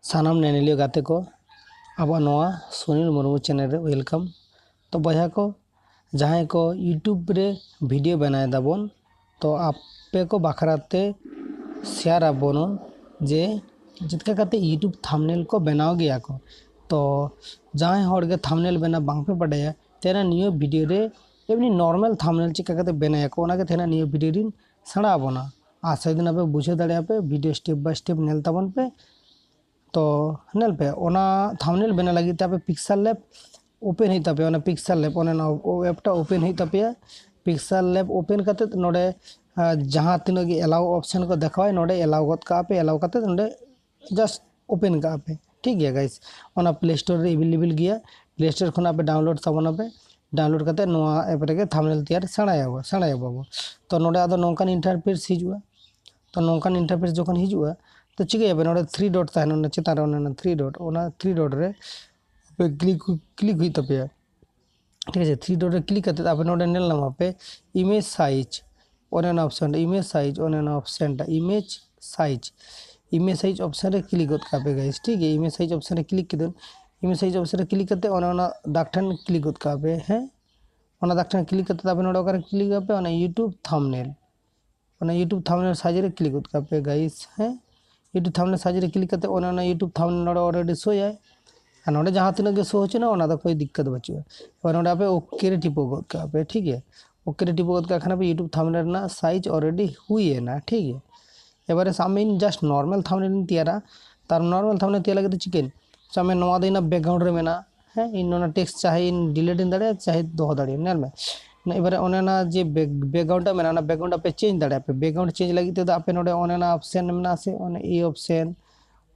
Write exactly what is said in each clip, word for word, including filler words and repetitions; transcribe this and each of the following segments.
ᱥᱟᱱᱟᱢ ᱧᱮᱧᱮᱞᱤᱭᱟᱹ ᱜᱟᱛᱮ ᱠᱚ, ᱟᱵᱚᱣᱟᱜ ᱱᱚᱣᱟ ᱥᱩᱱᱤᱞ ᱢᱩᱨᱢᱩ ᱪᱮᱱᱮᱞ ᱨᱮ ᱣᱮᱞᱠᱟᱢ᱾ ᱛᱚ ᱵᱚᱭᱦᱟ ᱠᱚ, ᱡᱟᱦᱟᱸᱭ ᱠᱚ ᱭᱩᱴᱩᱵᱽ ᱨᱮ ᱵᱷᱤᱰᱤᱭᱳ ᱵᱮᱱᱟᱣ ᱫᱟᱵᱚᱱ, ᱛᱚ ᱟᱯᱮ ᱠᱚ ᱵᱟᱠᱷᱨᱟ ᱛᱮ ᱥᱮᱭᱟᱨ ᱟᱵᱚᱱ ᱡᱮ ᱪᱮᱫ ᱞᱮᱠᱟ ᱠᱟᱛᱮ ᱭᱩᱴᱩᱵᱽ ᱛᱷᱟᱢᱵᱽᱱᱮᱞ ᱠᱚ ᱵᱮᱱᱟᱣ ᱜᱮᱭᱟ ᱠᱚ᱾ ᱛᱚ ᱡᱟᱦᱟᱸᱭ ᱦᱚᱲ ᱜᱮ ᱛᱷᱟᱢᱵᱽᱱᱮᱞ ᱵᱮᱱᱟᱣ ᱵᱟᱝ ᱯᱮ ᱵᱟᱰᱟᱭᱟ, ᱛᱮᱦᱮᱧ ᱱᱤᱭᱟᱹ ᱵᱷᱤᱰᱤᱭᱳ ᱨᱮ ᱮᱢᱱᱤ ᱱᱚᱨᱢᱟᱞ ᱛᱷᱟᱢᱵᱽᱱᱮᱞ ᱪᱮᱫ ᱞᱮᱠᱟ ᱠᱟᱛᱮ ᱵᱮᱱᱟᱣ ᱟᱠᱚ, ᱚᱱᱟ ᱜᱮ ᱛᱮᱦᱮᱧ ᱱᱤᱭᱟᱹ ᱵᱷᱤᱰᱤᱭᱳ ᱨᱤᱧ ᱥᱮᱬᱟ ᱟᱵᱚᱱᱟ᱾ ᱟᱥᱟ ᱫᱤᱱ ᱟᱯᱮ ᱵᱩᱡᱷᱟᱹᱣ ᱫᱟᱲᱮᱭᱟᱜᱼᱟ ᱯᱮ, ᱵᱷᱤᱰᱤᱭᱳ ᱥᱴᱮᱯ ᱵᱟᱭ ᱥᱴᱮᱯ ᱧᱮᱞ ᱛᱟᱵᱚᱱ ᱯᱮ᱾ ᱛᱚ ᱧᱮᱞ ᱯᱮ, ᱚᱱᱟ ᱛᱷᱟᱢᱵᱽᱱᱮᱞ ᱵᱮᱱᱟᱣ ᱞᱟᱹᱜᱤᱫ ᱛᱮ ᱟᱯᱮ ᱯᱤᱠᱥᱮᱞ ᱞᱮᱵ ᱳᱯᱮᱱ ᱦᱩᱭᱩᱜ ᱛᱟᱯᱮᱭᱟ᱾ ᱚᱱᱟ ᱯᱤᱠᱥᱮᱞ ᱞᱮᱵ, ᱚᱱᱮ ᱚᱱᱟ ᱮᱯᱴᱟ ᱳᱯᱮᱱ ᱦᱩᱭᱩᱜ ᱛᱟᱯᱮᱭᱟ᱾ ᱯᱤᱠᱥᱮᱞ ᱞᱮᱵ ᱳᱯᱮᱱ ᱠᱟᱛᱮ ᱱᱚᱰᱮ, ᱟᱸ, ᱡᱟᱦᱟᱸ ᱛᱤᱱᱟᱹᱜ ᱜᱮ ᱮᱞᱟᱣ ᱚᱯᱥᱮᱱ ᱠᱚ ᱫᱮᱠᱷᱟᱣᱟᱭ, ᱱᱚᱰᱮ ᱮᱞᱟᱣ ᱜᱚᱫ ᱠᱟᱜᱼᱟ ᱯᱮ᱾ ᱮᱞᱟᱣ ᱠᱟᱛᱮ ᱱᱚᱰᱮ ᱡᱟᱥᱴ ᱳᱯᱮᱱ ᱠᱟᱜᱼᱟ ᱯᱮ, ᱴᱷᱤᱠ ᱜᱮᱭᱟ ᱜᱟᱭᱤᱥ᱾ ᱚᱱᱟ ᱯᱞᱮ ᱥᱴᱳᱨ ᱨᱮ ᱮᱵᱮᱞᱮᱵᱮᱞ ᱜᱮᱭᱟ, ᱯᱞᱮ ᱥᱴᱳᱨ ᱠᱷᱚᱱ ᱟᱯᱮ ᱰᱟᱣᱩᱱᱞᱳᱰ ᱛᱟᱵᱚᱱ ᱟᱯᱮ᱾ ᱰᱟᱣᱩᱱᱞᱳᱰ ᱠᱟᱛᱮ ᱱᱚᱣᱟ ᱮᱯ ᱨᱮᱜᱮ ᱛᱷᱟᱢᱵᱽᱱᱮᱞ ᱛᱮᱭᱟᱨ ᱥᱮᱬᱟᱭᱟᱵᱚ, ᱥᱮᱬᱟᱭᱟᱵᱚ ᱟᱵᱚ᱾ ᱛᱚ ᱱᱚᱰᱮ ᱟᱫᱚ ᱱᱚᱝᱠᱟᱱ ᱤᱱᱴᱟᱨᱯᱷᱮᱥ ᱦᱤᱡᱩᱜᱼᱟ᱾ ᱛᱚ ᱱᱚᱝᱠᱟᱱ ᱤᱱᱴᱟᱨᱯᱷᱮᱥ ᱡᱚᱠᱷᱚᱱ ᱦᱤᱡᱩᱜᱼᱟ, ᱛᱚ ᱪᱤᱠᱟᱹᱭᱟᱯᱮ, ᱱᱚᱰᱮ ᱛᱷᱨᱤ ᱰᱚᱴ ᱛᱟᱦᱮᱱᱟ, ᱚᱱᱟ ᱪᱮᱛᱟᱱ ᱨᱮ ᱚᱱᱟ ᱛᱷᱨᱤ ᱰᱚᱴ, ᱚᱱᱟ ᱛᱷᱨᱤ ᱰᱚᱴ ᱨᱮ ᱟᱯᱮ ᱠᱞᱤᱠ, ᱠᱞᱤᱠ ᱦᱩᱭᱩᱜ ᱛᱟᱯᱮᱭᱟ, ᱴᱷᱤᱠ ᱟᱪᱷᱮ᱾ ᱛᱷᱨᱤ ᱰᱚᱴ ᱨᱮ ᱠᱞᱤᱠ ᱠᱟᱛᱮ ᱟᱯᱮ ᱱᱚᱰᱮ ᱧᱮᱞ ᱧᱟᱢ ᱟᱯᱮ ᱤᱢᱮᱡᱽ ᱥᱟᱭᱤᱡᱽ, ᱚᱱᱮ ᱚᱱᱟ ᱚᱯᱥᱮᱱ ᱨᱮ, ᱤᱢᱮᱡᱽ ᱥᱟᱭᱤᱡᱽ, ᱚᱱᱮ ᱚᱱᱟ ᱚᱯᱥᱮᱱ ᱴᱟ, image size, image size option ᱨᱮ ᱠᱞᱤᱠ ᱜᱚᱫ ᱠᱟᱜ ᱯᱮ ᱜᱟᱭᱤᱥ, ᱴᱷᱤᱠ ᱜᱮᱭᱟ᱾ ᱤᱢᱮᱡᱽ ᱥᱟᱭᱤᱡᱽ ᱚᱯᱥᱮᱱ ᱨᱮ ᱠᱞᱤᱠ ᱠᱮᱫᱟ, ᱤᱢᱮᱡᱽ ᱥᱟᱭᱤᱡᱽ ᱚᱯᱥᱮᱱ ᱨᱮ ᱠᱞᱤᱠ ᱠᱟᱛᱮ ᱚᱱᱮ ᱚᱱᱟ ᱫᱟᱜᱽ ᱴᱷᱮᱱ ᱠᱞᱤᱠ ᱜᱚᱫ ᱠᱟᱜ ᱯᱮ, ᱦᱮᱸ᱾ ᱚᱱᱟ ᱫᱟᱜᱽ ᱴᱷᱮᱱ ᱠᱞᱤᱠ ᱠᱟᱛᱮ ᱟᱯᱮ ᱱᱚᱰᱮ ᱚᱠᱟᱨᱮ ᱠᱞᱤᱠ ᱟᱯᱮ, ᱚᱱᱟ ᱭᱩᱴᱩᱵᱽ ᱛᱷᱟᱢᱵᱽᱱᱮᱞ, ᱚᱱᱟ ᱭᱩᱴᱩᱵᱽ ᱛᱷᱟᱢᱵᱽᱱᱮᱞ ᱥᱟᱭᱤᱡᱽ ᱨᱮ ᱠᱞᱤᱠ ᱜᱚᱫ ᱠᱟᱜ ᱯᱮ ᱜᱟᱭᱤᱥ, ᱦᱮᱸ᱾ ᱭᱩᱴᱩᱵᱽ ᱛᱷᱟᱢᱵᱽᱱᱮᱞ ᱥᱟᱭᱤᱡᱽ ᱨᱮ ᱠᱞᱤᱠ ᱠᱟᱛᱮ ᱚᱱᱮ ᱚᱱᱟ ᱭᱩᱴᱩᱵᱽ ᱛᱷᱟᱢᱵᱽᱱᱮᱞ ᱱᱚᱰᱮ ᱚᱞᱨᱮᱰᱤ ᱥᱳᱭᱟᱭ᱾ ᱟᱨ ᱱᱚᱰᱮ ᱡᱟᱦᱟᱸ ᱛᱤᱱᱟᱹᱜ ᱜᱮ ᱥᱳ ᱦᱚᱪᱚᱱᱟ, ᱚᱱᱟ ᱫᱚ ᱠᱳᱭ ᱫᱤᱠᱠᱟᱛ ᱵᱟᱹᱪᱩᱜᱼᱟ᱾ ᱮᱵᱟᱨ ᱱᱚᱰᱮ ᱟᱯᱮ ᱳᱠᱮ ᱨᱮ ᱴᱤᱯᱟᱹᱣ ᱜᱚᱫ ᱠᱟᱜ ᱯᱮ, ᱴᱷᱤᱠ ᱜᱮᱭᱟ᱾ ᱳᱠᱮ ᱨᱮ ᱴᱤᱯᱟᱹᱣ ᱜᱚᱫ ᱠᱟᱜ ᱠᱷᱟᱱ ᱟᱯᱮ ᱭᱩᱴᱩᱵᱽ ᱛᱷᱟᱢᱵᱽᱱᱮᱞ ᱨᱮᱱᱟᱜ ᱥᱟᱭᱤᱡᱽ ᱚᱞᱨᱮᱰᱤ ᱦᱩᱭᱮᱱᱟ, ᱴᱷᱤᱠ ᱜᱮᱭᱟ᱾ ᱮᱵᱟᱨᱮ ᱥᱟᱵ ᱢᱮ ᱤᱧ ᱡᱟᱥᱴ ᱱᱚᱨᱢᱟᱞ ᱛᱷᱟᱢᱵᱽᱱᱮᱞ ᱤᱧ ᱛᱮᱭᱟᱨᱟ, ᱛᱟᱨ ᱱᱚᱨᱢᱟᱞ ᱛᱷᱟᱢᱵᱽᱱᱮᱞ ᱛᱮᱭᱟᱨ ᱞᱟᱹᱜᱤᱫ ᱫᱚ ᱪᱤᱠᱟᱹᱭᱟᱹᱧ? ᱥᱟᱵ ᱢᱮ ᱱᱚᱣᱟ ᱫᱚ ᱤᱧᱟᱹᱜ ᱵᱮᱠᱜᱨᱟᱣᱩᱱᱰ ᱨᱮ ᱢᱮᱱᱟᱜᱼᱟ, ᱦᱮᱸ, ᱤᱧ ᱱᱚᱣᱟ ᱴᱮᱠᱥᱴ ᱪᱟᱦᱮ ᱤᱧ ᱰᱤᱞᱤᱴ ᱤᱧ ᱫᱟᱲᱮᱭᱟᱜᱼᱟ, ᱪᱟᱦᱮ ᱫᱚᱦᱚ ᱫᱟᱲᱮᱭᱟᱜᱼᱟ᱾ ᱧᱮᱞ ᱢᱮ, ᱮᱵᱟᱨᱮ ᱚᱱᱮ ᱚᱱᱟ ᱡᱮ ᱵᱮᱠ-, ᱵᱮᱠᱜᱨᱟᱣᱩᱱᱰ ᱴᱟ ᱢᱮᱱᱟᱜᱼᱟ, ᱚᱱᱟ ᱵᱮᱠᱜᱨᱟᱣᱩᱱᱰ ᱟᱯᱮ ᱪᱮᱧᱡᱽ ᱫᱟᱲᱮᱭᱟᱜᱼᱟ ᱯᱮ᱾ ᱵᱮᱠᱜᱨᱟᱣᱩᱱᱰ ᱪᱮᱧᱡᱽ ᱞᱟᱹᱜᱤᱫ ᱛᱮᱫᱚ ᱟᱯᱮ ᱱᱚᱰᱮ ᱚᱱᱮ ᱚᱱᱟ ᱚᱯᱥᱮᱱ ᱢᱮᱱᱟᱜᱼᱟ ᱥᱮ, ᱚᱱᱮ ᱤᱭᱟᱹ ᱚᱯᱥᱮᱱ,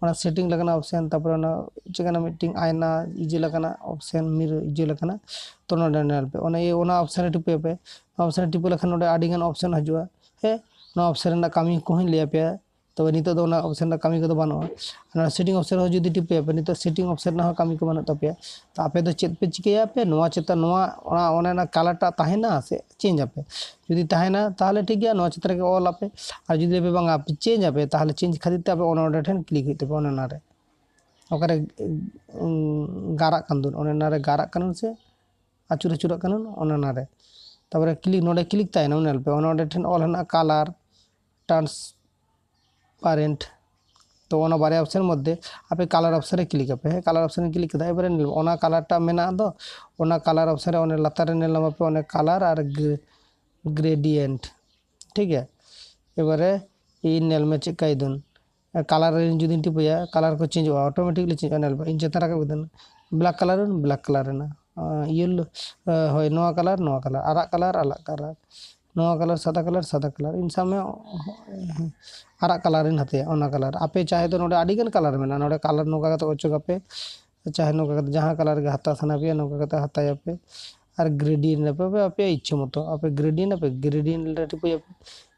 ᱚᱱᱟ ᱥᱮᱴᱤᱝ ᱞᱮᱠᱟᱱᱟᱜ ᱚᱯᱥᱮᱱ, ᱛᱟᱨᱯᱚᱨᱮ ᱚᱱᱟ ᱪᱮᱫ ᱠᱟᱱᱟ ᱢᱤᱫᱴᱮᱱ ᱟᱭᱱᱟ ᱤᱭᱟᱹ ᱞᱮᱠᱟᱱᱟᱜ ᱚᱯᱥᱮᱱ, ᱢᱤᱨᱚᱨ ᱤᱭᱟᱹ ᱞᱮᱠᱟᱱᱟᱜ, ᱛᱚ ᱱᱚᱰᱮ ᱧᱮᱞ ᱯᱮ, ᱚᱱᱟ ᱤᱭᱟᱹ, ᱚᱱᱟ ᱚᱯᱥᱮᱱ ᱨᱮ ᱴᱤᱯᱟᱹᱭ ᱯᱮ᱾ ᱚᱱᱟ ᱚᱯᱥᱮᱱ ᱨᱮ ᱴᱤᱯᱟᱹ ᱞᱮᱠᱷᱟᱱ ᱱᱚᱰᱮ ᱟᱹᱰᱤ ᱜᱟᱱ ᱚᱯᱥᱮᱱ ᱦᱤᱡᱩᱜᱼᱟ, ᱦᱮᱸ᱾ ᱱᱚᱣᱟ ᱚᱯᱥᱮᱱ ᱨᱮᱱᱟᱜ ᱠᱟᱹᱢᱤ ᱠᱚᱦᱚᱸᱧ ᱞᱟᱹᱭ ᱟᱯᱮᱭᱟ᱾ ᱛᱚᱵᱮ ᱱᱤᱛᱚᱜ ᱫᱚ ᱚᱱᱟ ᱚᱯᱥᱮᱱ ᱨᱮᱱᱟᱜ ᱠᱟᱹᱢᱤ ᱠᱚᱫᱚ ᱵᱟᱹᱱᱩᱜᱼᱟ᱾ ᱟᱨ ᱱᱚᱣᱟ ᱥᱮᱴᱤᱝ ᱚᱯᱥᱮᱱ ᱨᱮᱦᱚᱸ ᱡᱩᱫᱤ ᱴᱤᱯᱟᱹᱭᱟᱯᱮ, ᱱᱤᱛᱚᱜ ᱥᱮᱴᱤᱝ ᱚᱯᱥᱮᱱ ᱨᱮᱱᱟᱜ ᱦᱚᱸ ᱠᱟᱹᱢᱤ ᱠᱚ ᱵᱟᱹᱱᱩᱜ ᱛᱟᱯᱮᱭᱟ᱾ ᱛᱚ ᱟᱯᱮ ᱫᱚ ᱪᱮᱫ ᱯᱮ ᱪᱤᱠᱟᱹᱭᱟ? ᱟᱯᱮ ᱱᱚᱣᱟ ᱪᱮᱛᱟᱱ, ᱱᱚᱣᱟ, ᱚᱱᱟ, ᱚᱱᱮ ᱚᱱᱟ ᱠᱟᱞᱟᱨ ᱴᱟᱜ ᱛᱟᱦᱮᱱᱟ ᱥᱮ ᱪᱮᱧᱡᱽ ᱟᱯᱮ? ᱡᱩᱫᱤ ᱛᱟᱦᱮᱱᱟ, ᱛᱟᱦᱚᱞᱮ ᱴᱷᱤᱠ ᱜᱮᱭᱟ, ᱱᱚᱣᱟ ᱪᱮᱛᱟᱱ ᱨᱮᱜᱮ ᱚᱞ ᱟᱯᱮ᱾ ᱟᱨ ᱡᱩᱫᱤ ᱟᱯᱮ ᱵᱟᱝᱟ, ᱟᱯᱮ ᱪᱮᱧᱡᱽ ᱟᱯᱮ, ᱛᱟᱦᱚᱞᱮ ᱪᱮᱧᱡᱽ ᱠᱷᱟᱹᱛᱤᱨ ᱛᱮ ᱟᱯᱮ ᱚᱱᱮ ᱚᱸᱰᱮ ᱴᱷᱮᱱ ᱠᱞᱤᱠ ᱦᱩᱭᱩᱜ ᱛᱟᱯᱮᱭᱟ, ᱚᱱᱮ ᱚᱱᱟ ᱨᱮ᱾ ᱚᱠᱟᱨᱮ ᱩᱸ, ᱜᱟᱨᱟᱜ ᱠᱟᱱ ᱫᱚ, ᱚᱱᱮ ᱚᱱᱟᱨᱮ ᱜᱟᱨᱟᱜ ᱠᱟᱱᱟ ᱥᱮ ᱟᱹᱪᱩᱨ ᱟᱹᱪᱩᱨᱟᱜ ᱠᱟᱱᱟ, ᱚᱱᱮ ᱚᱱᱟᱨᱮ᱾ ᱛᱟᱨᱯᱚᱨᱮ ᱠᱞᱤᱠ, ᱱᱚᱰᱮ ᱠᱞᱤᱠ ᱛᱟᱭᱱᱚᱢ ᱧᱮᱞ ᱯᱮ, ᱚᱱᱮ ᱚᱸᱰᱮ ᱴᱷᱮᱱ ᱚᱞ ᱦᱮᱱᱟᱜᱼᱟ color transparent᱾ ᱛᱚ ᱚᱱᱟ ᱵᱟᱨᱭᱟ ᱚᱯᱥᱮᱱ ᱢᱚᱫᱽᱫᱷᱮ ᱟᱯᱮ color ᱚᱯᱥᱮᱱ ᱨᱮ ᱠᱞᱤᱠ ᱟᱯᱮ, ᱦᱮᱸ, color ᱚᱯᱥᱮᱱ ᱨᱮ ᱠᱞᱤᱠ ᱠᱮᱫᱟ᱾ ᱮᱵᱟᱨᱮ ᱧᱮᱞ ᱢᱮ, ᱚᱱᱟ color ᱴᱟ ᱢᱮᱱᱟᱜ ᱫᱚ, ᱚᱱᱟ color ᱚᱯᱥᱮᱱ ᱨᱮ ᱚᱱᱮ ᱞᱟᱛᱟᱨ ᱨᱮ ᱧᱮᱞ ᱧᱟᱢ ᱟᱯᱮ ᱚᱱᱮ color ᱟᱨ ᱜᱨᱮ-, gradient, ᱴᱷᱤᱠ ᱜᱮᱭᱟ᱾ ᱮᱵᱟᱨᱮ ᱤᱧ ᱧᱮᱞ ᱢᱮ ᱪᱮᱫ ᱠᱟᱭ ᱫᱩᱧ, color ᱨᱮ ᱡᱩᱫᱤᱧ ᱴᱤᱯᱟᱹᱭᱟ, color ᱠᱚ ᱪᱮᱧᱡᱚᱜᱼᱟ, automatically ᱪᱮᱧᱡᱚᱜᱼᱟ᱾ ᱧᱮᱞ ᱯᱮ, ᱤᱧ ᱪᱮᱛᱟᱱ ᱨᱟᱠᱟᱵ ᱠᱮᱫᱟᱹᱧ, black color, black color ᱮᱱᱟ, ᱤᱭᱮᱞᱳ, ᱦᱳᱭ, ᱱᱚᱣᱟ color, ᱱᱚᱣᱟ color, ᱟᱨᱟᱜ color, ᱟᱨᱟᱜ color, ᱱᱚᱣᱟ color, ᱥᱟᱫᱟ color, ᱥᱟᱫᱟ color᱾ ᱤᱧ ᱥᱟᱵ ᱢᱮ ᱟᱨᱟᱜ color ᱤᱧ ᱦᱟᱛᱟᱭᱟ, ᱚᱱᱟ color᱾ ᱟᱯᱮ ᱪᱟᱦᱮ ᱫᱚ ᱱᱚᱰᱮ ᱟᱹᱰᱤ ᱜᱟᱱ color ᱢᱮᱱᱟᱜᱼᱟ, ᱱᱚᱰᱮ color ᱱᱚᱝᱠᱟ ᱠᱟᱛᱮ ᱚᱪᱚᱜᱟᱯᱮ, ᱪᱟᱦᱮ ᱱᱚᱝᱠᱟ ᱠᱟᱛᱮ ᱡᱟᱦᱟᱸ color ᱜᱮ ᱦᱟᱛᱟᱣ ᱥᱟᱱᱟ ᱯᱮᱭᱟ, ᱱᱚᱝᱠᱟ ᱠᱟᱛᱮ ᱦᱟᱛᱟᱭᱟᱯᱮ᱾ ᱟᱨ gradient ᱟᱯᱮ, ᱟᱯᱮ, ᱟᱯᱮᱭᱟᱜ ᱤᱪᱪᱷᱟᱹ ᱢᱚᱛᱚ ᱟᱯᱮ gradient ᱟᱯᱮ, gradient ᱨᱮ ᱴᱤᱯᱟᱹᱭᱟᱯᱮ,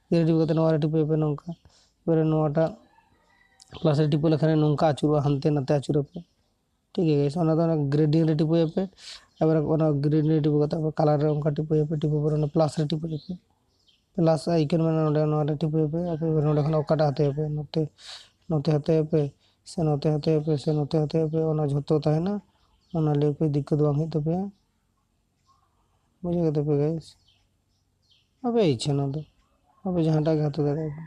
gradient ᱠᱟᱛᱮ ᱱᱚᱣᱟ ᱨᱮ ᱴᱤᱯᱟᱹᱭᱟᱯᱮ ᱱᱚᱝᱠᱟ᱾ ᱮᱵᱟᱨᱮ ᱱᱚᱣᱟᱴᱟᱜ plus ᱨᱮ ᱴᱤᱯᱟᱹ ᱞᱮᱠᱷᱟᱱ ᱱᱚᱝᱠᱟ ᱟᱹᱪᱩᱨᱚᱜᱼᱟ, ᱦᱟᱱᱛᱮ ᱱᱟᱛᱮ ᱟᱹᱪᱩᱨᱟᱯᱮ, ᱴᱷᱤᱠ ᱜᱮᱭᱟ guys᱾ ᱚᱱᱟ ᱫᱚ ᱚᱱᱟ gradient ᱨᱮ ᱴᱤᱯᱟᱹᱭᱟᱯᱮ, ᱮᱵᱟᱨ ᱚᱱᱟ gradient ᱨᱮ ᱴᱤᱯᱟᱹ ᱠᱟᱛᱮ ᱟᱯᱮ color ᱨᱮ ᱚᱱᱠᱟ ᱴᱤᱯᱟᱹᱭᱟᱯᱮ, ᱴᱤᱯᱟᱹ ᱯᱚᱨᱮ ᱚᱱᱟ plus ᱨᱮ ᱴᱤᱯᱟᱹᱭᱟᱯᱮ, plus icon ᱢᱮᱱᱟᱜᱼᱟ ᱱᱚᱰᱮ, ᱱᱚᱣᱟ ᱨᱮ ᱴᱤᱯᱟᱹᱭᱟᱯᱮ, ᱟᱯᱮ ᱮᱵᱟᱨ ᱱᱚᱰᱮ ᱠᱷᱚᱱ ᱚᱠᱟᱴᱟᱜ ᱦᱟᱛᱟᱭᱟᱯᱮ, ᱱᱚᱛᱮ, ᱱᱚᱛᱮ ᱦᱟᱛᱟᱭᱟᱯᱮ ᱥᱮ ᱱᱚᱛᱮ ᱦᱟᱛᱟᱭᱟᱯᱮ ᱥᱮ ᱱᱚᱛᱮ ᱦᱟᱛᱟᱭᱟᱯᱮ, ᱚᱱᱟ ᱡᱷᱚᱛᱚ ᱛᱟᱦᱮᱱᱟ, ᱚᱱᱟ ᱞᱟᱹᱭ ᱠᱚ ᱫᱤᱠᱠᱟᱹᱛ ᱵᱟᱝ ᱦᱩᱭᱩᱜ ᱛᱟᱯᱮᱭᱟ᱾ ᱵᱩᱡᱷᱟᱹᱣ ᱠᱮᱫᱟ ᱯᱮ guys? ᱟᱯᱮ ᱤᱪᱪᱷᱟᱹ ᱱᱚᱣᱟ ᱫᱚ, ᱟᱯᱮ ᱡᱟᱦᱟᱸᱴᱟᱜ ᱜᱮ ᱦᱟᱛᱟᱣ ᱫᱟᱲᱮᱭᱟᱜᱼᱟ᱾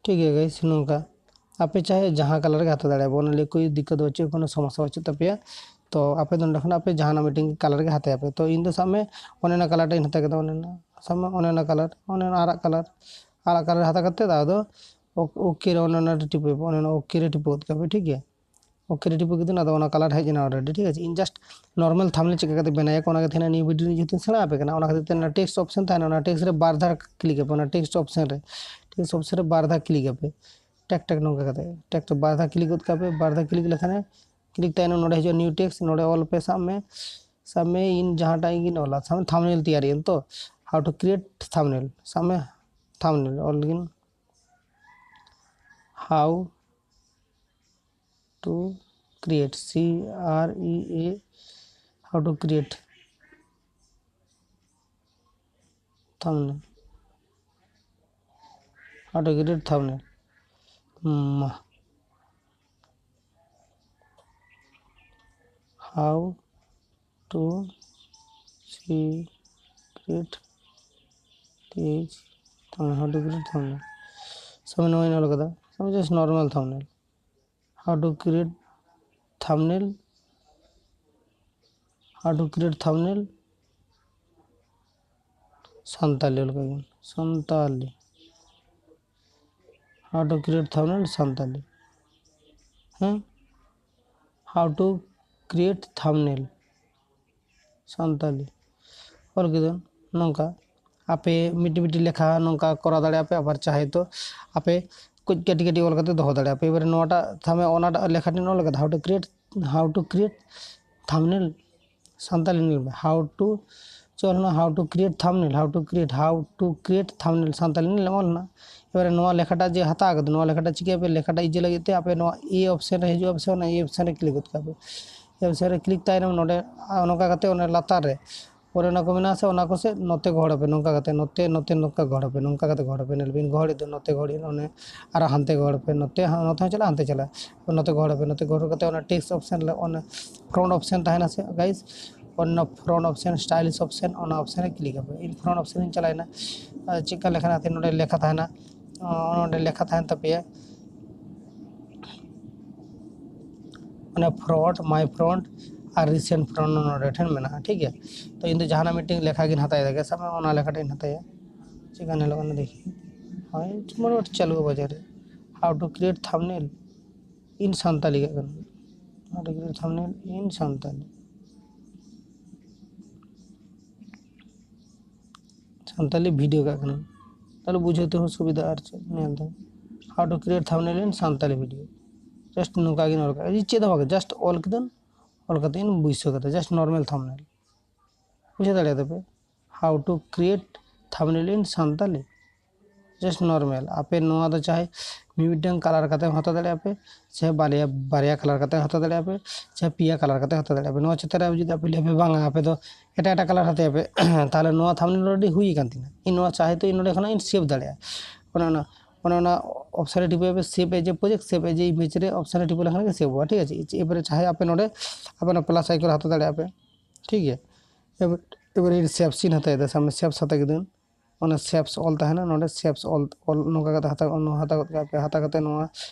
ᱴᱷᱤᱠ ᱜᱮᱭᱟ guys, ᱱᱚᱝᱠᱟ ᱟᱯᱮ ᱪᱟᱦᱮ ᱡᱟᱦᱟᱸ color ᱜᱮ ᱦᱟᱛᱟᱣ ᱫᱟᱲᱮᱭᱟᱜᱼᱟ, ᱚᱱᱟ ᱞᱟᱹᱜᱤᱫ ᱠᱳᱭ ᱫᱤᱠᱠᱟᱛ ᱵᱟᱹᱪᱩᱜ, ᱠᱳᱱᱳ ᱥᱚᱢᱚᱥᱥᱟ ᱵᱟᱹᱪᱩᱜ ᱛᱟᱯᱮᱭᱟ᱾ ᱛᱚ ᱟᱯᱮ ᱫᱚ ᱱᱚᱸᱰᱮ ᱠᱷᱚᱱ ᱟᱯᱮ ᱡᱟᱦᱟᱱᱟᱜ ᱢᱤᱫᱴᱮᱱ color ᱜᱮ ᱦᱟᱛᱟᱭᱟᱯᱮ᱾ ᱛᱚ ᱤᱧ ᱫᱚ ᱥᱟᱵ ᱢᱮ ᱚᱱᱮ ᱚᱱᱟ color ᱴᱟᱜ ᱤᱧ ᱦᱟᱛᱟᱣ ᱠᱮᱫᱟ, ᱚᱱᱮ ᱚᱱᱟ, ᱥᱟᱵ ᱢᱮ ᱚᱱᱮ ᱚᱱᱟ color, ᱚᱱᱮ ᱚᱱᱟ ᱟᱨᱟᱜ color, ᱟᱨᱟᱜ color ᱦᱟᱛᱟᱣ ᱠᱟᱛᱮ ᱟᱫᱚ OK ᱨᱮ, ᱚᱱᱮ ᱚᱱᱟ ᱨᱮ ᱴᱤᱯᱟᱹ, ᱚᱱᱮ ᱚᱱᱟ OK ᱨᱮ ᱴᱤᱯᱟᱹ ᱜᱚᱫ ᱠᱟᱜ ᱯᱮ, ᱴᱷᱤᱠ ᱜᱮᱭᱟ᱾ OK ᱨᱮ ᱴᱤᱯᱟᱹ ᱠᱮᱫᱟ, ᱟᱫᱚ ᱚᱱᱟ color ᱦᱮᱡ ᱮᱱᱟ already, ᱴᱷᱤᱠ ᱟᱪᱷᱮ᱾ ᱤᱧ just normal thumbnail ᱪᱮᱫ ᱞᱮᱠᱟ ᱠᱟᱛᱮ ᱵᱮᱱᱟᱣ ᱟᱠᱚ, ᱚᱱᱟ ᱜᱮ ᱛᱟᱦᱮᱱᱟ ᱱᱤᱭᱟᱹ video ᱨᱮ ᱡᱮᱦᱮᱛᱩᱧ ᱥᱮᱬᱟ ᱟᱯᱮ ᱠᱟᱱᱟ᱾ ᱚᱱᱟ ᱠᱷᱟᱹᱛᱤᱨ ᱛᱮ ᱚᱱᱟ text option ᱛᱟᱦᱮᱱᱟ, ᱚᱱᱟ text ᱨᱮ ᱵᱟᱨ ᱫᱷᱟᱣ click ᱟᱯᱮ, ᱚᱱᱟ text option ᱨᱮ, text option ᱨᱮ ᱵᱟᱨ ᱫᱷᱟᱣ click ᱟᱯᱮ, ᱴᱮᱠ ᱴᱮᱠ ᱱᱚᱝᱠᱟ ᱠᱟᱛᱮ, ᱴᱮᱠ ᱴᱮᱠ ᱵᱟᱨ ᱫᱷᱟᱣ click ᱜᱚᱫ ᱠᱟᱜ ᱯᱮ᱾ ᱵᱟᱨ ᱫᱷᱟᱣ click ᱞᱮᱠᱷᱟᱱ click ᱛᱟᱭᱱᱚᱢ ᱱᱚᱰᱮ ᱦᱤᱡᱩᱜᱼᱟ new text, ᱱᱚᱰᱮ ᱚᱞ ᱯᱮ, ᱥᱟᱵ ᱢᱮ, ᱥᱟᱵ ᱢᱮ ᱤᱧ ᱡᱟᱦᱟᱸᱴᱟᱜ ᱜᱤᱧ ᱚᱞᱟ, ᱥᱟᱵ ᱢᱮ thumbnail ᱛᱮᱭᱟᱨᱤᱭᱟᱹᱧ ᱛᱚ, how to create thumbnail, ᱥᱟᱵ ᱢᱮ thumbnail ᱚᱞ ᱞᱟᱹᱜᱤᱫ, how to create, C R E A, how to create thumbnail᱾ How to create thumbnail. Ma. How to create, th thumbnail. How to create thumbnail. Same ᱱᱚᱣᱟᱧ ᱚᱞ ᱠᱟᱫᱟ, same just normal thumbnail. How to create thumbnail. How to create thumbnail. Santali ᱚᱞ ᱠᱟᱜ ᱜᱤᱧ, Santali. How to create thumbnail Santali. ᱦᱮᱸ, how to create thumbnail Santali ᱚᱞ ᱠᱮᱫᱟ᱾ ᱱᱚᱝᱠᱟ ᱟᱯᱮ ᱢᱤᱫᱴᱤᱡ ᱢᱤᱫᱴᱤᱡ ᱞᱮᱠᱷᱟ ᱱᱚᱝᱠᱟ ᱠᱚᱨᱟᱣ ᱫᱟᱲᱮᱭᱟᱜᱼᱟ ᱯᱮ᱾ ᱟᱵᱟᱨ ᱪᱟᱦᱮ ᱛᱚ ᱟᱯᱮ ᱠᱟᱹᱡ ᱠᱟᱹᱴᱤᱡ ᱠᱟᱹᱴᱤᱡ ᱚᱞ ᱠᱟᱛᱮ ᱫᱚᱦᱚ ᱫᱟᱲᱮᱭᱟᱜᱼᱟ ᱯᱮ᱾ ᱮᱵᱟᱨᱮ ᱱᱚᱣᱟᱴᱟᱜ ᱛᱷᱟᱢᱮ ᱚᱱᱟᱴᱟᱜ ᱞᱮᱠᱷᱟ ᱴᱷᱮᱱ ᱚᱞ ᱠᱟᱫᱟ, how to create, how to create thumbnail Santali ᱧᱮᱞ ᱢᱮ, how to, ᱪᱮᱫ ᱚᱞ ᱦᱮᱱᱟᱜᱼᱟ? How to create thumbnail, how to create, how to create thumbnail Santali ᱧᱮᱞ ᱢᱮ, ᱚᱞ ᱦᱮᱱᱟᱜᱼᱟ᱾ ᱮᱵᱟᱨᱮ ᱱᱚᱣᱟ ᱞᱮᱠᱷᱟᱴᱟᱜ ᱡᱮ ᱦᱟᱛᱟᱣ ᱠᱟᱫᱟ, ᱱᱚᱣᱟ ᱞᱮᱠᱷᱟᱴᱟᱜ ᱪᱤᱠᱟᱹᱭᱟᱯᱮ? ᱞᱮᱠᱷᱟᱴᱟᱜ ᱤᱡᱤ ᱞᱟᱹᱜᱤᱫ ᱛᱮ ᱟᱯᱮ ᱱᱚᱣᱟ ᱮ ᱚᱯᱥᱮᱱ ᱨᱮ ᱦᱤᱡᱩᱜᱼᱟ, ᱚᱯᱥᱮᱱ, ᱚᱱᱟ ᱮ ᱚᱯᱥᱮᱱ ᱨᱮ ᱠᱞᱤᱠ ᱜᱚᱫ ᱠᱟᱜ ᱯᱮ᱾ ᱮ ᱚᱯᱥᱮᱱ ᱨᱮ ᱠᱞᱤᱠ ᱛᱟᱭᱱᱚᱢ ᱱᱚᱰᱮ ᱱᱚᱝᱠᱟ ᱠᱟᱛᱮ ᱚᱱᱟ ᱞᱟᱛᱟᱨ ᱨᱮ ᱚᱱᱮ ᱚᱱᱟ ᱠᱚ ᱢᱮᱱᱟᱜᱼᱟ ᱥᱮ, ᱚᱱᱟ ᱠᱚ ᱥᱮ ᱱᱚᱛᱮ ᱜᱚᱦᱚᱲ ᱟᱯᱮ, ᱱᱚᱝᱠᱟ ᱠᱟᱛᱮ ᱱᱚᱛᱮ, ᱱᱚᱛᱮ ᱱᱚᱝᱠᱟ ᱜᱚᱦᱚᱲ ᱟᱯᱮ, ᱱᱚᱝᱠᱟ ᱠᱟᱛᱮ ᱜᱚᱦᱚᱲ ᱟᱯᱮ᱾ ᱧᱮᱞ ᱵᱤᱱ ᱜᱚᱦᱚᱲ ᱤᱫᱤ, ᱱᱚᱛᱮ ᱜᱚᱦᱚᱲ ᱤᱫᱤ, ᱚᱱᱮ ᱟᱨᱚ ᱦᱟᱱᱛᱮ ᱜᱚᱦᱚᱲ ᱟᱯᱮ, ᱱᱚᱛᱮ ᱦᱚᱸ, ᱱᱚᱛᱮ ᱦᱚᱸ ᱪᱟᱞᱟᱜᱼᱟ, ᱦᱟᱱᱛᱮ ᱪᱟᱞᱟᱜᱼᱟ, ᱱᱚᱛᱮ ᱜᱚᱦᱚᱲ ᱟᱯᱮ, ᱱᱚᱛᱮ ᱜᱚᱦᱚᱲ ᱠᱟᱛᱮ ᱚᱱᱟ ᱴᱮᱠᱥᱴ ᱚᱯᱥᱮᱱ ᱨᱮ ᱚᱱᱟ ᱯᱷᱨᱚᱱᱴ ᱚᱯᱥᱮᱱ ᱛᱟᱦᱮᱱᱟ ᱥᱮ ᱜᱟᱭᱤᱥ, ᱚᱱᱟ ᱯᱷᱨᱚᱱᱴ ᱚᱯᱥᱮᱱ, ᱥᱴᱟᱭᱞᱤᱥ ᱚᱯᱥᱮᱱ, ᱚᱱᱟ ᱚᱯᱥᱮᱱ ᱨᱮ ᱠᱞᱤᱠ ᱟᱯᱮ᱾ ᱤᱧ ᱯᱷᱨᱚᱱᱴ ᱚᱯᱥᱮᱱ ᱤᱧ ᱪᱟᱞᱟᱣᱮᱱᱟ᱾ ᱟᱨ ᱪᱮᱫ ᱞᱮᱠᱟ ᱞᱮᱠᱷᱟ ᱱᱟᱛᱮ ᱱᱚᱰᱮ ᱞᱮᱠᱷᱟ ᱛᱟᱦᱮᱱᱟ, ᱱᱚᱰᱮ ᱞᱮᱠᱷᱟ ᱛᱟᱦᱮᱱ ᱛᱟᱯᱮᱭᱟ, ᱚᱱᱟ ᱯᱷᱨᱚᱱᱴ, ᱢᱟᱭ ᱯᱷᱨᱚᱱᱴ ᱟᱨ ᱨᱤᱥᱮᱱᱴ ᱯᱷᱨᱚᱱᱴ ᱱᱚᱰᱮ ᱴᱷᱮᱱ ᱢᱮᱱᱟᱜᱼᱟ, ᱴᱷᱤᱠ ᱜᱮᱭᱟ᱾ ᱛᱚ ᱤᱧ ᱫᱚ ᱡᱟᱦᱟᱱᱟᱜ ᱢᱤᱫᱴᱮᱱ ᱞᱮᱠᱷᱟ ᱜᱤᱧ ᱦᱟᱛᱟᱣ ᱮᱫᱟ, ᱥᱟᱵ ᱢᱮ ᱚᱱᱟ ᱞᱮᱠᱷᱟᱴᱟᱜ ᱤᱧ ᱦᱟᱛᱟᱣᱟ, ᱪᱮᱫ ᱞᱮᱠᱟ ᱧᱮᱞᱚᱜ ᱠᱟᱱᱟ ᱫᱮᱠᱷᱤ, ᱦᱳᱭ ᱢᱚᱴᱟᱢᱩᱴᱤ ᱪᱟᱹᱞᱩᱜᱼᱟ ᱵᱟᱡᱟᱨ ᱨᱮ᱾ How to create thumbnail in Santali ᱠᱟᱜ ᱠᱟᱱᱟ, how to create thumbnail in Santali. Santali video ᱠᱟᱜ ᱠᱟᱱᱟ, ᱛᱟᱦᱞᱮ ᱵᱩᱡᱷᱟᱹᱣ ᱛᱮᱦᱚᱸ ᱥᱩᱵᱤᱫᱷᱟ᱾ ᱟᱨ ᱪᱮᱫ ᱧᱮᱞ ᱫᱚ, how to create thumbnail in Santali video, just ᱱᱚᱝᱠᱟ ᱜᱤᱧ ᱚᱞ ᱠᱟᱜᱼᱟ, ᱪᱮᱫ ᱦᱚᱸ ᱵᱟᱝ, ᱡᱟᱥᱴ ᱚᱞ ᱠᱤᱫᱟᱹᱧ, ᱚᱞ ᱠᱟᱛᱮ ᱤᱧ ᱵᱟᱹᱭᱥᱟᱹᱣ ᱠᱟᱫᱟ, ᱡᱟᱥᱴ ᱱᱚᱨᱢᱟᱞ ᱛᱷᱟᱢᱵᱱᱮᱞ᱾ ᱵᱩᱡᱷᱟᱹᱣ ᱫᱟᱲᱮᱭᱟᱫᱟ ᱯᱮ, how to create thumbnail in Santali, just normal. ᱟᱯᱮ ᱱᱚᱣᱟ ᱫᱚ ᱪᱟᱦᱮ ᱢᱤᱢᱤᱫᱴᱟᱝ ᱠᱟᱞᱟᱨ ᱠᱟᱛᱮ ᱦᱚᱸ ᱦᱟᱛᱟᱣ ᱫᱟᱲᱮᱭᱟᱜᱼᱟ ᱯᱮ, ᱥᱮ ᱵᱟᱨᱭᱟ, ᱵᱟᱨᱭᱟ ᱠᱟᱞᱟᱨ ᱠᱟᱛᱮ ᱦᱚᱸ ᱦᱟᱛᱟᱣ ᱫᱟᱲᱮᱭᱟᱜᱼᱟ ᱯᱮ, ᱥᱮ ᱯᱮᱭᱟ ᱠᱟᱞᱟᱨ ᱠᱟᱛᱮ ᱦᱚᱸ ᱦᱟᱛᱟᱣ ᱫᱟᱲᱮᱭᱟᱜᱼᱟ ᱯᱮ᱾ ᱱᱚᱣᱟ ᱪᱮᱛᱟᱱ ᱨᱮ ᱟᱯᱮ ᱡᱩᱫᱤ ᱟᱯᱮ ᱞᱟᱹᱭᱟ ᱯᱮ ᱵᱟᱝᱟ ᱟᱯᱮ ᱫᱚ ᱮᱴᱟᱜ ᱮᱴᱟᱜ ᱠᱟᱞᱟᱨ ᱦᱟᱛᱟᱣ ᱯᱮ, ᱛᱟᱦᱚᱞᱮ ᱱᱚᱣᱟ ᱛᱷᱟᱢᱵᱱᱮᱞ already ᱦᱩᱭ ᱟᱠᱟᱱ ᱛᱤᱧᱟ, ᱤᱧ ᱱᱚᱣᱟ ᱪᱟᱦᱮ ᱛᱚ ᱤᱧ ᱱᱚᱰᱮ ᱠᱷᱚᱱᱟᱜ ᱤᱧ ᱥᱮᱵᱷ ᱫᱟᱲᱮᱭᱟᱜᱼᱟ᱾ ᱚᱱᱮ ᱚᱱᱟ ᱚᱱᱮ ᱚᱱᱟ ᱚᱯᱥᱮᱱ ᱨᱮ ᱴᱤᱯᱟᱹᱭ ᱯᱮ, save as a project, save as a image ᱨᱮ ᱚᱯᱥᱮᱱ ᱨᱮ ᱴᱤᱯᱟᱹ ᱞᱮᱠᱷᱟᱱ ᱜᱮ ᱥᱮᱵᱷᱚᱜᱼᱟ, ᱴᱷᱤᱠ ᱟᱪᱷᱮ᱾ ᱮᱵᱟᱨᱮ ᱪᱟᱦᱮ ᱟᱯᱮ ᱱᱚᱰᱮ ᱟᱯᱮ ᱚᱱᱟ ᱯᱞᱟᱥ ᱟᱭᱠᱚᱱ ᱦᱟᱛᱟᱣ ᱫᱟᱲᱮᱭᱟᱜᱼᱟ ᱯᱮ, ᱴᱷᱤᱠ ᱜᱮᱭᱟ᱾ ᱮᱵᱟᱨ- ᱮᱵᱟᱨᱮ ᱤᱧ ᱥᱮᱵᱷ ᱥᱤᱧ ᱦᱟᱛᱟᱣ ᱮᱫᱟ, ᱥᱟᱵ ᱢᱮ ᱥᱮᱵᱷ ᱦᱟᱛᱟᱣ ᱠᱮᱫᱟᱹᱧ, ᱚᱱᱟ ᱥᱮᱵᱷ ᱚᱞ ᱛᱟᱦᱮᱱᱟ ᱱᱚᱰᱮ, ᱥᱮᱵᱷ ᱚᱞ ᱚᱞ ᱱᱚᱝᱠᱟ ᱠᱟᱛᱮ ᱦᱟᱛᱟᱣ ᱱᱚᱣᱟ ᱦᱟᱛᱟᱣ ᱜᱚᱫ ᱠᱟᱜ ᱯᱮ, ᱦᱟᱛᱟᱣ ᱠᱟᱛᱮ ᱱᱚᱣᱟ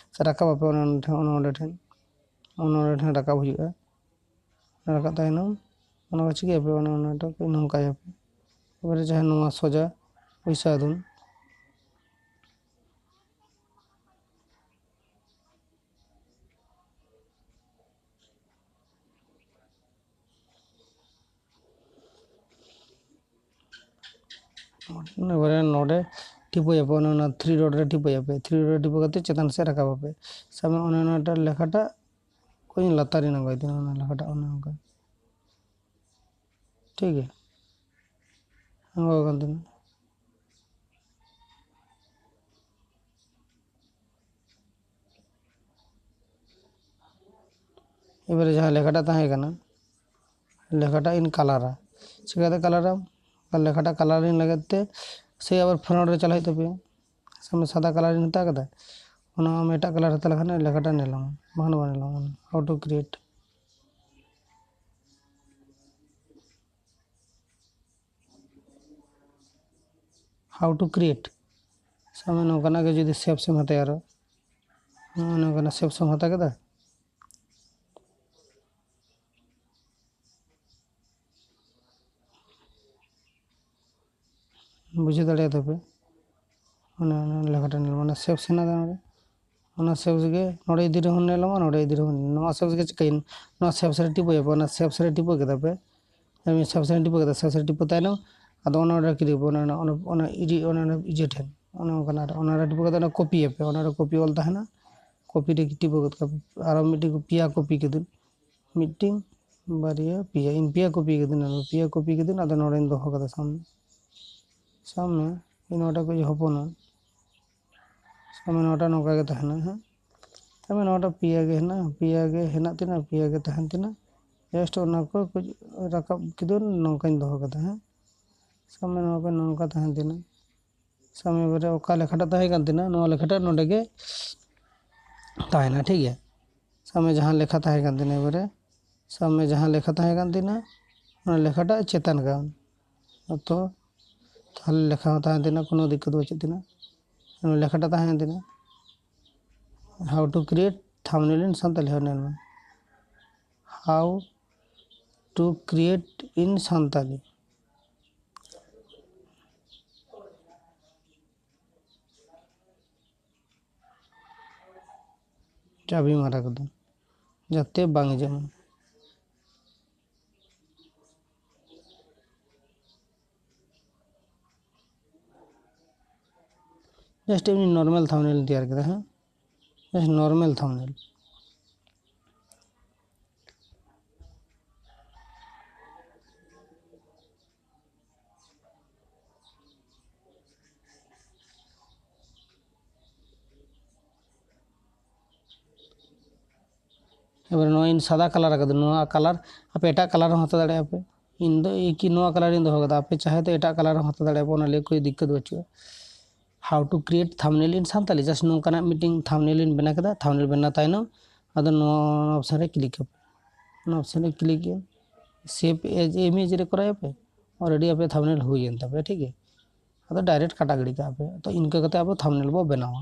ᱨᱟᱠᱟᱵ ᱟᱯᱮ ᱚᱱᱟ ᱱᱚᱰᱮ ᱴᱷᱮᱱ, ᱚᱱᱟ ᱱᱚᱰᱮ ᱴᱷᱮᱱ, ᱚᱱᱟ ᱱᱚᱰᱮ ᱴᱷᱮᱱ ᱨᱟᱠᱟᱵ ᱦᱩᱭᱩᱜᱼᱟ᱾ ᱨᱟᱠᱟᱵ ᱛᱟᱭᱱᱚᱢ ᱚᱱᱟ ᱠᱚ ᱪᱤᱠᱟᱹᱭᱟᱯᱮ, ᱚᱱᱟ ᱚᱱᱟᱴᱟᱜ ᱱᱚᱝᱠᱟᱭᱟᱯᱮ᱾ ᱮᱵᱟᱨᱮ ᱡᱟᱦᱟᱸ ᱱᱚᱣᱟ ᱥᱚᱡᱟ ᱯᱚᱭᱥᱟ ᱟᱫᱚ ᱮᱵᱟᱨᱮ ᱱᱚᱰᱮ ᱴᱤᱯᱟᱹᱭᱟᱯᱮ, ᱚᱱᱮ ᱚᱱᱟ ᱛᱷᱨᱤ ᱰᱚᱴ ᱨᱮ ᱴᱤᱯᱟᱹᱭᱟᱯᱮ, ᱛᱷᱨᱤ ᱰᱚᱴ ᱨᱮ ᱴᱤᱯᱟᱹ ᱠᱟᱛᱮ ᱪᱮᱛᱟᱱ ᱥᱮᱫ ᱨᱟᱠᱟᱵᱟᱯᱮ᱾ ᱥᱟᱵ ᱢᱮ ᱚᱱᱮ ᱚᱱᱟᱴᱟᱜ ᱞᱮᱠᱷᱟᱴᱟᱜ ᱠᱚᱧ ᱞᱟᱛᱟᱨ ᱨᱮ ᱟᱬᱜᱚᱭ ᱛᱤᱧᱟᱹ, ᱚᱱᱟ ᱞᱮᱠᱷᱟᱴᱟᱜ ᱚᱱᱮ ᱚᱱᱠᱟ, ᱴᱷᱤᱠ ᱜᱮᱭᱟ, ᱟᱬᱜᱚ ᱟᱠᱟᱱ ᱛᱤᱧᱟᱹ᱾ ᱮᱵᱟᱨᱮ ᱡᱟᱦᱟᱸ ᱞᱮᱠᱷᱟᱴᱟᱜ ᱛᱟᱦᱮᱸ ᱠᱟᱱᱟ, ᱞᱮᱠᱷᱟᱴᱟᱜ ᱤᱧ ᱠᱟᱞᱟᱨᱟ᱾ ᱪᱤᱠᱟᱹᱛᱮ ᱠᱟᱞᱟᱨᱟᱢ? ᱞᱮᱠᱷᱟᱴᱟᱜ ᱠᱟᱞᱟᱨᱤᱝ ᱞᱟᱹᱜᱤᱫ ᱛᱮ ᱥᱮᱭ ᱟᱵᱟᱨ ᱯᱷᱚᱱᱴ ᱨᱮ ᱪᱟᱞᱟᱜ ᱦᱩᱭᱩᱜ ᱛᱟᱯᱮᱭᱟ᱾ ᱥᱟᱵ ᱢᱮ ᱥᱟᱫᱟ ᱠᱟᱞᱟᱨᱤᱧ ᱦᱟᱛᱟᱣ ᱠᱮᱫᱟ, ᱚᱱᱟ ᱟᱢ ᱮᱴᱟᱜ ᱠᱟᱞᱟᱨ ᱦᱟᱛᱟᱣ ᱞᱮᱠᱷᱟᱱ ᱞᱮᱠᱷᱟᱴᱟᱜ ᱧᱮᱞᱚᱜᱼᱟ, ᱵᱟᱠᱷᱟᱱ ᱵᱟᱝ ᱧᱮᱞᱚᱜᱼᱟ᱾ How to create, how to create᱾ ᱥᱟᱵ ᱢᱮ ᱱᱚᱝᱠᱟᱱᱟᱜ ᱜᱮ ᱡᱩᱫᱤ ᱥᱮᱯᱥ ᱮᱢ ᱦᱟᱛᱟᱭᱟ, ᱟᱨᱚ ᱱᱚᱜᱼᱚ ᱱᱚᱝᱠᱟᱱᱟᱜ ᱥᱮᱯᱥ ᱮᱢ ᱦᱟᱛᱟᱣ ᱠᱮᱫᱟ, ᱵᱩᱡᱷᱟᱹᱣ ᱫᱟᱲᱮᱭᱟᱫᱟ ᱯᱮ? ᱚᱱᱮ ᱚᱱᱟ ᱞᱮᱠᱷᱟᱴᱟᱜ ᱧᱮᱞ ᱢᱮ, ᱚᱱᱟ ᱥᱮᱯᱥ ᱦᱮᱱᱟᱜ ᱛᱟᱢᱟ ᱱᱚᱰᱮ᱾ ᱚᱱᱟ ᱥᱮᱯᱥ ᱜᱮ ᱱᱚᱰᱮ ᱤᱫᱤ ᱨᱮᱦᱚᱸ ᱧᱮᱞᱚᱜᱼᱟ, ᱱᱚᱰᱮ ᱤᱫᱤ ᱨᱮᱦᱚᱸ ᱧᱮᱞᱚᱜᱼᱟ᱾ ᱱᱚᱣᱟ ᱥᱮᱯᱥ ᱜᱮ ᱪᱤᱠᱟᱹᱭᱮᱱ? ᱱᱚᱣᱟ ᱥᱮᱯᱥ ᱨᱮ ᱴᱤᱯᱟᱹᱭᱟᱯᱮ, ᱚᱱᱟ ᱥᱮᱯᱥ ᱨᱮ ᱴᱤᱯᱟᱹ ᱠᱮᱫᱟ ᱯᱮ, ᱥᱮᱯᱥ ᱨᱮ ᱴᱤᱯᱟᱹ ᱠᱮᱫᱟ, ᱥᱮᱯᱥ ᱨᱮ ᱴᱤᱯᱟᱹ ᱛᱟᱭᱱᱚᱢ ᱟᱫᱚ ᱚᱱᱟ ᱚᱸᱰᱮ ᱠᱞᱤᱠ ᱯᱮ, ᱚᱱᱟ, ᱚᱱᱟ, ᱚᱱᱟ, ᱚᱱᱟ ᱤᱭᱟᱹ, ᱚᱱᱟ, ᱚᱱᱟ ᱤᱭᱟᱹ ᱴᱷᱮᱱ, ᱚᱱᱮ ᱚᱱᱠᱟᱱᱟᱜ ᱨᱮ, ᱚᱱᱟ ᱨᱮ ᱴᱤᱯᱟᱹ ᱠᱟᱛᱮ ᱚᱱᱟ ᱠᱚᱯᱤᱭᱟᱯᱮ, ᱚᱱᱟ ᱨᱮ ᱠᱚᱯᱤ ᱚᱞ ᱛᱟᱦᱮᱱᱟ, ᱠᱚᱯᱤ ᱨᱮ ᱴᱤᱯᱟᱹ ᱜᱚᱫ ᱠᱟᱜ ᱯᱮ᱾ ᱟᱨᱚ ᱢᱤᱫᱴᱤᱡ ᱯᱮᱭᱟ ᱠᱚᱯᱤ ᱠᱮᱫᱟᱹᱧ, ᱢᱤᱫᱴᱤᱱ, ᱵᱟᱨᱭᱟ, ᱯᱮᱭᱟ, ᱤᱧ ᱯᱮᱭᱟ ᱠᱚᱯᱤ ᱠᱟᱹᱫᱟᱹᱧ, ᱟᱫᱚ ᱯᱮᱭᱟ ᱠᱚᱯᱤ ᱠᱟᱹᱫᱟᱹᱧ, ᱟᱫᱚ ᱱᱚᱰᱮᱧ ᱫᱚᱦᱚ ᱠᱟᱫᱟ ᱥᱟᱵ ᱢᱮ᱾ ᱥᱟᱵ ᱢᱮ ᱤᱧ ᱱᱚᱣᱟᱴᱟᱜ ᱠᱚᱧ ᱦᱚᱯᱚᱱᱟ, ᱥᱟᱵ ᱢᱮ ᱱᱚᱣᱟᱴᱟᱜ ᱱᱚᱝᱠᱟ ᱜᱮ ᱛᱟᱦᱮᱱᱟ, ᱦᱮᱸ, ᱥᱟᱵ ᱢᱮ ᱱᱚᱣᱟᱴᱟᱜ ᱯᱮᱭᱟ ᱜᱮ ᱦᱮᱱᱟᱜᱼᱟ, ᱯᱮᱭᱟ ᱜᱮ ᱦᱮᱱᱟᱜ ᱛᱤᱧᱟᱹ, ᱯᱮᱭᱟ ᱜᱮ ᱛᱟᱦᱮᱱ ᱛᱤᱧᱟᱹ, ᱡᱟᱥᱴ ᱚᱱᱟ ᱠᱚ ᱠᱟᱹᱡ ᱨᱟᱠᱟᱵ ᱠᱮᱫᱟᱹᱧ, ᱱᱚᱝᱠᱟᱧ ᱫᱚᱦᱚ ᱠᱟᱫᱟ, ᱦᱮᱸ, ᱥᱟᱵ ᱢᱮ ᱱᱚᱣᱟ ᱠᱚ ᱱᱚᱝᱠᱟ ᱛᱟᱦᱮᱱ ᱛᱤᱧᱟᱹ, ᱥᱟᱵ ᱢᱮ ᱮᱵᱟᱨᱮ ᱚᱠᱟ ᱞᱮᱠᱷᱟᱴᱟᱜ ᱛᱟᱦᱮᱸ ᱠᱟᱱ ᱛᱤᱧᱟᱹ, ᱱᱚᱣᱟ ᱞᱮᱠᱷᱟᱴᱟᱜ ᱱᱚᱰᱮ ᱜᱮ ᱛᱟᱦᱮᱱᱟ, ᱴᱷᱤᱠ ᱜᱮᱭᱟ᱾ ᱥᱟᱵ ᱢᱮ ᱡᱟᱦᱟᱸ ᱞᱮᱠᱷᱟ ᱛᱟᱦᱮᱸ ᱠᱟᱱ ᱛᱤᱧᱟᱹ ᱮᱵᱟᱨᱮ, ᱥᱟᱵ ᱢᱮ ᱡᱟᱦᱟᱸ ᱞᱮᱠᱷᱟ ᱛᱟᱦᱮᱸ ᱠᱟᱱ ᱛᱤᱧᱟᱹ, ᱚᱱᱟ ᱞᱮᱠᱷᱟᱴᱟᱜ ᱪᱮᱛᱟᱱ ᱠᱟᱱ ᱛᱚ, ᱛᱟᱦᱚᱞᱮ ᱞᱮᱠᱷᱟ ᱦᱚᱸ ᱛᱟᱦᱮᱸ ᱛᱤᱧᱟᱹ, ᱠᱳᱱᱳ ᱫᱤᱠᱠᱟᱛ ᱵᱟᱹᱪᱩᱜ ᱛᱤᱧᱟᱹ᱾ ᱚᱱᱟ ᱞᱮᱠᱷᱟᱴᱟᱜ ᱛᱟᱦᱮᱸ ᱛᱤᱧᱟᱹ, how to create thumbnail in Santali, ᱦᱚᱸ ᱧᱮᱞ ᱢᱮ, how to create in Santali᱾ ᱪᱟᱵᱤ ᱢᱟᱨᱟ ᱠᱟᱫᱟ ᱡᱟᱛᱮ ᱵᱟᱝ ᱦᱤᱡᱩᱜ ᱢᱟ᱾ Just ᱮᱢᱱᱤ normal thumbnail ᱤᱧ ᱛᱮᱭᱟᱨ ᱠᱮᱫᱟ, ᱦᱮᱸ, just normal thumbnail᱾ ᱮᱵᱟᱨᱮ ᱱᱚᱣᱟ ᱤᱧ ᱥᱟᱫᱟ colour ᱟᱠᱟᱫᱟ, ᱱᱚᱣᱟ colour ᱟᱯᱮ ᱮᱴᱟᱜ colour ᱦᱚᱸ ᱦᱟᱛᱟᱣ ᱫᱟᱲᱮᱭᱟᱜᱼᱟ ᱯᱮ᱾ ᱤᱧ ᱫᱚ ᱮᱠᱤ ᱱᱚᱣᱟ colour ᱤᱧ ᱫᱚᱦᱚ ᱠᱟᱫᱟ, ᱟᱯᱮ ᱪᱟᱦᱮ ᱛᱚ ᱮᱴᱟᱜ colour ᱦᱚᱸ ᱦᱟᱛᱟᱣ ᱫᱟᱲᱮᱭᱟᱜᱼᱟ ᱯᱮ, ᱚᱱᱟ ᱞᱟᱹᱜᱤᱫ ᱠᱳᱭ ᱫᱤᱠᱠᱟᱛ ᱵᱟᱹᱪᱩᱜᱼᱟ᱾ How to create thumbnail in Santali, just ᱱᱚᱝᱠᱟᱱᱟᱜ ᱢᱤᱫᱴᱮᱱ thumbnail ᱤᱧ ᱵᱮᱱᱟᱣ ᱠᱮᱫᱟ᱾ Thumbnail ᱵᱮᱱᱟᱣ ᱛᱟᱭᱱᱚᱢ ᱟᱫᱚ ᱱᱚᱣᱟ option ᱨᱮ click ᱟᱯᱮ, ᱱᱚᱣᱟ option ᱨᱮ click ᱜᱮ save as image ᱨᱮ ᱠᱚᱨᱟᱣ ᱟᱯᱮ, already ᱟᱯᱮ thumbnail ᱦᱩᱭᱮᱱ ᱛᱟᱯᱮᱭᱟ, ᱴᱷᱤᱠ ᱜᱮᱭᱟ᱾ ᱟᱫᱚ direct ᱠᱟᱴᱟ ᱜᱤᱰᱤ ᱠᱟᱜᱼᱟ ᱯᱮ᱾ ᱛᱚ ᱤᱱᱠᱟᱹ ᱠᱟᱛᱮ ᱟᱵᱚ thumbnail ᱵᱚ ᱵᱮᱱᱟᱣᱟ᱾